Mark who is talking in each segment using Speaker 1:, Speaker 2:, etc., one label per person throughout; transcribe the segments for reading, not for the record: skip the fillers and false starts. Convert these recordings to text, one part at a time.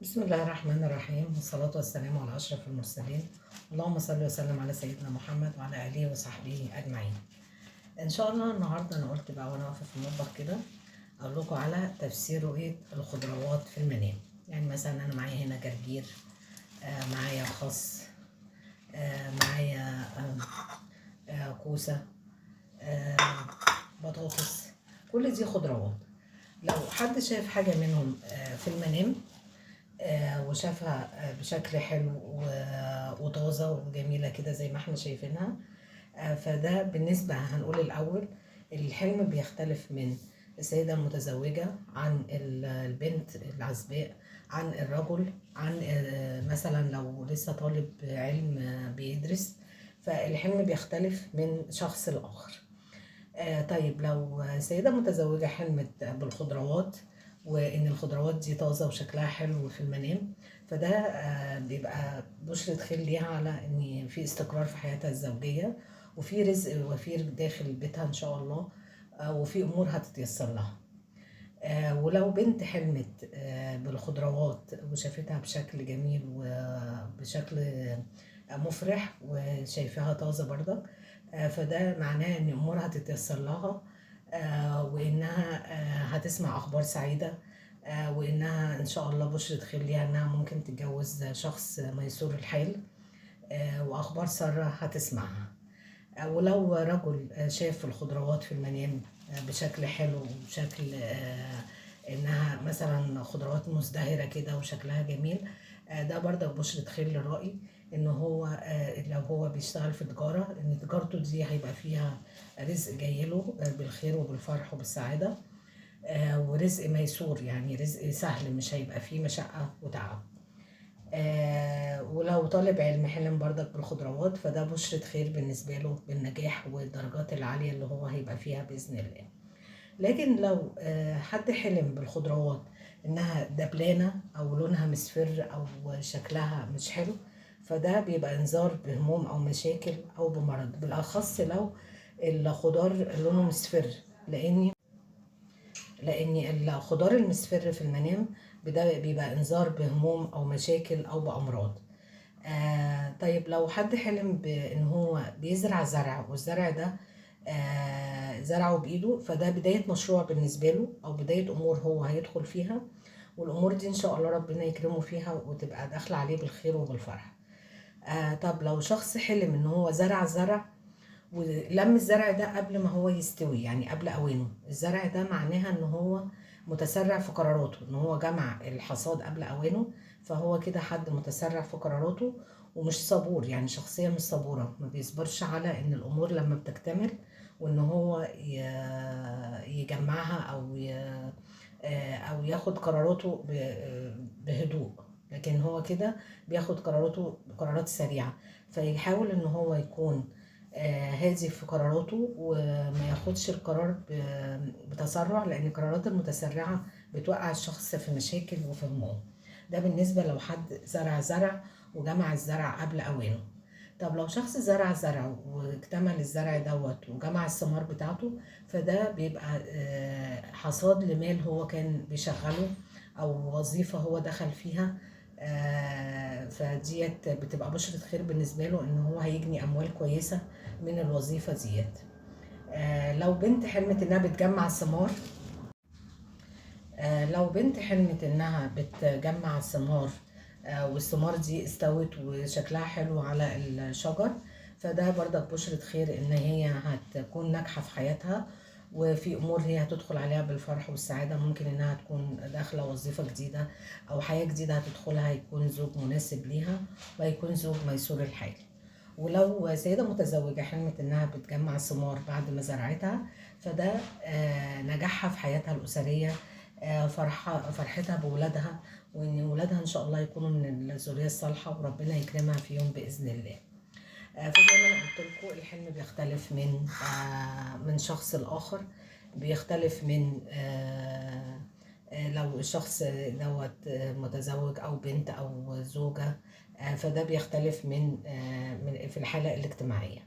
Speaker 1: بسم الله الرحمن الرحيم، والصلاة والسلام على أشرف المرسلين. اللهم صل وسلم على سيدنا محمد وعلى آله وصحبه أجمعين. إن شاء الله النهاردة أنا قلت بقى وأنا واقفة في المطبخ كده أقول لكم على تفسير رؤية الخضروات في المنام. يعني مثلا أنا معايا هنا جرجير، معايا خس، معايا كوسة، بطاطس، كل دي خضروات. لو حد شاف حاجة منهم في المنام وشافها بشكل حلو وطازة وجميلة كده زي ما احنا شايفينها، فده بالنسبة هنقول الأول الحلم بيختلف من السيدة المتزوجة عن البنت العزباء، عن الرجل، عن مثلا لو لسه طالب علم بيدرس، فالحلم بيختلف من شخص لآخر. طيب لو سيدة متزوجة حلمت بالخضروات وإن الخضروات دي طازة وشكلها حلو في المنام، فده بيبقى بشرة خير ليها على إن في استقرار في حياتها الزوجية، وفي رزق وفير داخل بيتها إن شاء الله، وفي أمور هتتيسر لها. ولو بنت حلمت بالخضروات وشافتها بشكل جميل وبشكل مفرح وشايفاها طازة برضك، فده معناه إن أمورها هتتيسر لها، وإنها هتسمع أخبار سعيدة، وإنها إن شاء الله بشرة خير ليها إنها ممكن تتجوز شخص ميسور الحال، وأخبار سارة هتسمعها. ولو رجل شاف الخضروات في المنام بشكل حلو وبشكل إنها مثلا خضروات مزدهرة كده وشكلها جميل، ده برضك بشرة خير للرأي إن هو لو هو بيشتغل في تجارة إن تجارته دي هيبقى فيها رزق جايله بالخير وبالفرح وبالسعادة، ورزق ميسور، يعني رزق سهل مش هيبقى فيه مشقة وتعب. ولو طالب علم حلم برضك بالخضروات فده بشرة خير بالنسبة له بالنجاح والدرجات العالية اللي هو هيبقى فيها بإذن الله. لكن لو حد حلم بالخضروات إنها دبلانة أو لونها مصفر أو شكلها مش حلو، فده بيبقى إنذار بهموم أو مشاكل أو بمرض، بالأخص لو الخضار لونه مصفر، لأن الخضار المصفر في المنام ده بيبقى إنذار بهموم أو مشاكل أو بأمراض. طيب لو حد حلم بإن هو بيزرع زرع والزرع ده زرعه بإيده، فده بداية مشروع بالنسبة له أو بداية أمور هو هيدخل فيها، والأمور دي إن شاء الله ربنا يكرمه فيها وتبقى داخلة عليه بالخير وبالفرح. طب لو شخص حلم إن هو زرع زرع ولم الزرع ده قبل ما هو يستوي، يعني قبل أوانه، الزرع ده معناها إن هو متسرع في قراراته، إن هو جمع الحصاد قبل أوانه، فهو كده حد متسرع في قراراته ومش صبور، يعني شخصية مش صبورة، ما بيصبرش على إن الأمور لما بتكتمل وإن هو يجمعها أو ياخد قراراته بهدوء، لكن هو كده بياخد قراراته قرارات سريعة، فيحاول إن هو يكون هادي في قراراته وما ياخدش القرار بتسرع، لأن القرارات المتسرعة بتوقع الشخص في مشاكل وفي هموم. ده بالنسبة لو حد زرع زرع وجمع الزرع قبل أوانه. طب لو شخص زرع زرع واكتمل الزرع دوت وجمع الثمار بتاعته، فده بيبقى حصاد لمال هو كان بيشغله أو وظيفة هو دخل فيها، فديت بتبقى بشرة خير بالنسبة له إن هو هيجني أموال كويسة من الوظيفة ديت. لو بنت حلمت إنها بتجمع الثمار، لو بنت حلمت إنها بتجمع الثمار والثمار دي استوت وشكلها حلو على الشجر، فده برضك بشرة خير إن هي هتكون ناجحة في حياتها وفي أمور هي هتدخل عليها بالفرح والسعادة. ممكن إنها تكون داخلة وظيفة جديدة أو حياة جديدة هتدخلها، هيكون زوج مناسب ليها وهيكون زوج ميسور الحال. ولو سيدة متزوجة حلمت إنها بتجمع ثمار بعد ما زرعتها، فده نجاحها في حياتها الأسرية، فرحتها بولادها، وإن ولادها إن شاء الله يكونوا من الذرية الصالحة وربنا يكرمها فيهم بإذن الله. فزي ما أنا قلت لكم الحلم بيختلف من شخص لآخر، بيختلف من لو الشخص دوت متزوج أو بنت أو زوجة، فده بيختلف من في الحالة الاجتماعية.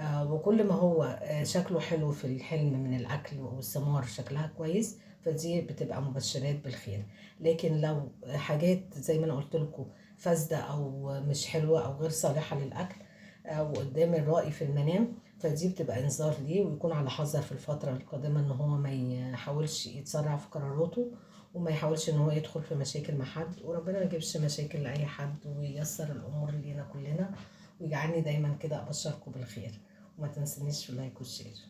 Speaker 1: وكل ما هو شكله حلو في الحلم من الأكل والثمار شكلها كويس، فدي بتبقى مبشرات بالخير. لكن لو حاجات زي ما انا قلت لكم فاسدة او مش حلوة او غير صالحة للاكل او قدام الرائي في المنام، فدي بتبقى انذار ليه، ويكون على حذر في الفترة القادمة ان هو ما يحاولش يتسرع في قراراته، وما يحاولش ان هو يدخل في مشاكل مع حد. وربنا ما يجيبش مشاكل لأي حد، وييسر الامور لينا كلنا، ويجعلني دايما كده ابشركم بالخير. وما تنسونيش في ال like وال share.